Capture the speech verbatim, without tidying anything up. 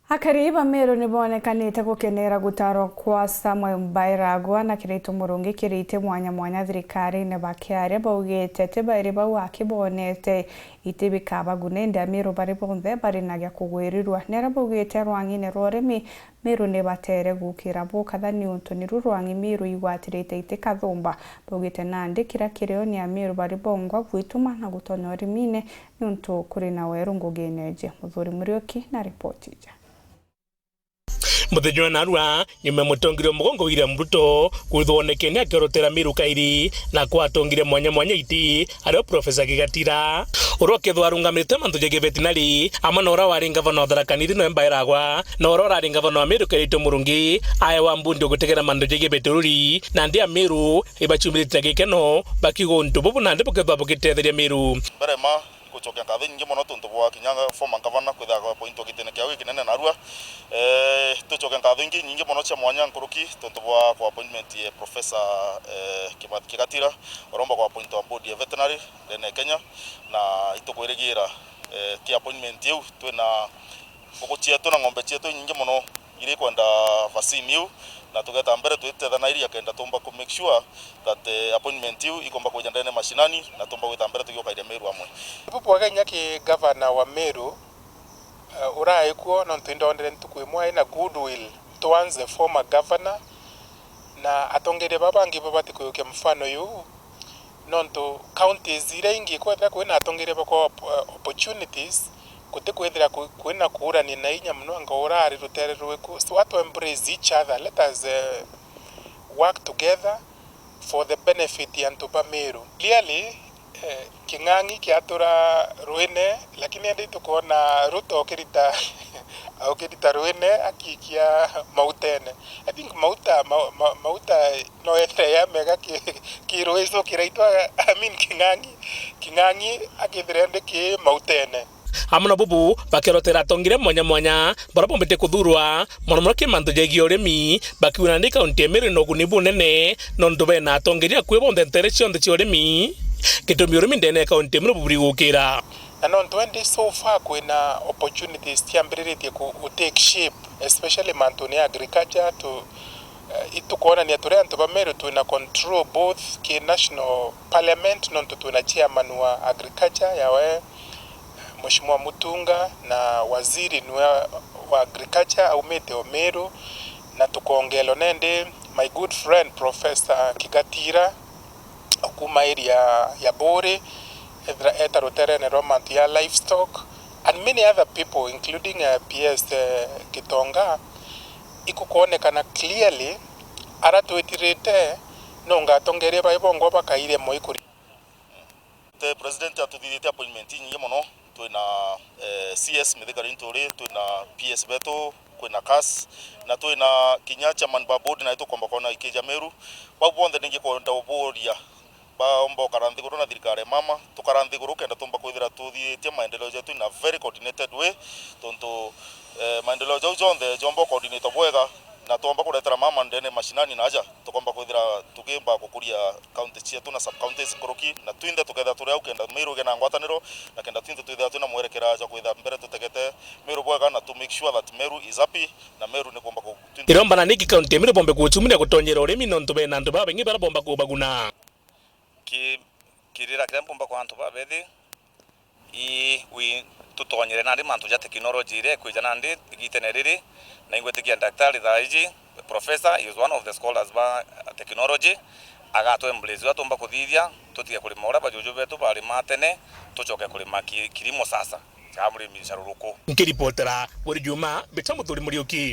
Akari ba Meru ni bonekanite gukenera gutarwa kwa Samuel Mbairagwa na Kiraitu Murungi kiriti mwanya mwanya thirikarine, bakiaria baugite ti bairi bau akibonete iti bikabaguna, indi Ameru bari bonthe bari na gia kugwirirua. Ni aria baugite rwang'ine rwa urimi Meru ni batere gukira bukathani untu niru rwang'i Meru igwatirite iti kathumba. Baugite nandi kiria kirio ni Ameru bari bongwa gwituma na gutonya urimine niuntu kuri na weru ngugine iji. Muthuri Muriuki na ripoti iji. Muthenya wa narua, nyuma ya mutongeria wa mugongo William Ruto kwithwa onekene akiorotera Meru kairi na kwa atongeria mwanya mwanya iti, ario Professor Gigatira, uria ukethwa arungamirite mantu jegie veterinary, amwe na uria wari ngavana wa Tharaka Nithi noe Mbairagwa, na uria urari ngavana wa Meru Kiraitu Murungi, aewa mbundi ugutegera mantu jegie veteruri, nandi Ameru ibaciumiritie na gikeno, bakiuga untu bubu nandi bukethwa bugitetheria Meru. Mbere ma Gucokia nkatho inyingi mono tontu bwa kinya former governor kwithirwa apointwa gitine kiao gikinene narua. Eh, tucokia nkatho ingi inyingi mono cia mwanya nkuruki tontu bwa kwa appointment ya Professor, eh, Kibathi Kigatira, uromba kwa appointwa board ya veterinary ndene ya Kenya, na itukwirigira, eh, ki appointment iu twina nguku cietu na ng'ombe cietu inyingi mono iri kwenda vaccine iu, na tugeta mbere twitethanairi akenda tumba ku make sure that, eh, appointment iu ikomba kwija ndene mashinani na tumba gwita mbere tugiukairia Meru amwe. Bubwega inya ki gavana wa Meru, eh, urai kuo, nontu indonere ntuku imwe ai na goodwill towards the former governor, na atongeria baba bangi babati kuyukia mfano yu. Nontu counties iria ingi kwethira kwina atongeria bakwa op-, eh, opportunities, guti kwithira ku-, kwina kuurania na inya mono anga urari rutere rwiku. So, atu embrace each other. Let us, eh, work together for the benefit ya antu ba Meru. Clearly, eh, King'ang'i kiatura ruine, lakini indi tukwona Ruto ukirita, ukirita ruine akiikia mautene. I think mauta, ma-, ma-, mauta no ethire ya mega ki, ki ruicu kiraitwa, I mean, King'ang'i, King'ang'i akithire ndi ki mautene. Amwe na bubu, bakerotera atongeria mwanya mwanya, baria bombite kuthurwa, mono mono ki mantu jegie urimi, bakiuga nandi kaunti ya Meru ina uguni bunene, nontu bena atongeria akui bonthe ntere cionthe cia urimi. Gitumi urimi ndene ya kaunti ya Meru buburi gukira. Na nontu indi so far kwina opportunities ciambiriritie ku, ku take shape, especially mantune ya agriculture, tu, eh, itukwonania turi antu ba Meru twina control both ki national parliament, nontu twina chairman wa agriculture yawe, Mheshimiwa Mutunga, na waziri niwe wa agriculture aumite o Meru, na tukongelwa nendi my good friend Professor Kigatira, o kuma area ya Buri, ethira eta ruterene rwa mantu ya livestock, and many other people, including, uh, P S, uh, Gitonga, ikukwonekana clearly, ara twitirite, no ngatongeria bai bongwa bakaire moi kuri. Te president atuthithitie appointment inyingi mono, twina, eh, C S Mithika Linturi, twina P S betu, kwina CAS, na twina kinya chairman ba board, na itukomba kwona ikija Meru. Bau bonthe ningi kwenda uburia, baomba ukara nthiguru na thirikari ya mama, tukara nthiguru kenda tumba kwithira tuthithitie maendeleo jetu in a very coordinated way, tontu, eh, maendeleo jau jonthe jomba coordinate bwega, na twomba kuretera mama ndene mashinani na aja, tukomba kwithira tukimba kukuria county cietu na sub counties nkuruki, na twinthe tukethira turi au kenda Meru igie na ngwataniro, na kenda twinthe twithira twina mwerekera jwa kwitha mbere tutegete Meru bwega, na to make sure that Meru is happy, na Meru ni kumba ku-, twinthe. Iromba na niki kaunti ya Meru bombe kuchumuna gutonyera urimi nontu bena antu babaingi bara bomba kubaguna. Ki-, kirira kiria mpumba kwa antu babethi, ii, wi, tutonyere nandi mantu ja technology iria ikwija nandi igitene riri, na ingwitikia daktari thaa iji, professor, he is one of the scholars ba technology, agatwe embrace uria tumba kuthithia, tutige kurima uria bajuju betu barima tene, tucoke kurima ki-, kilimo sasa, kya murimi ncaruruku. Nkiripotera buri juma, mbita Muthuri Muriuki.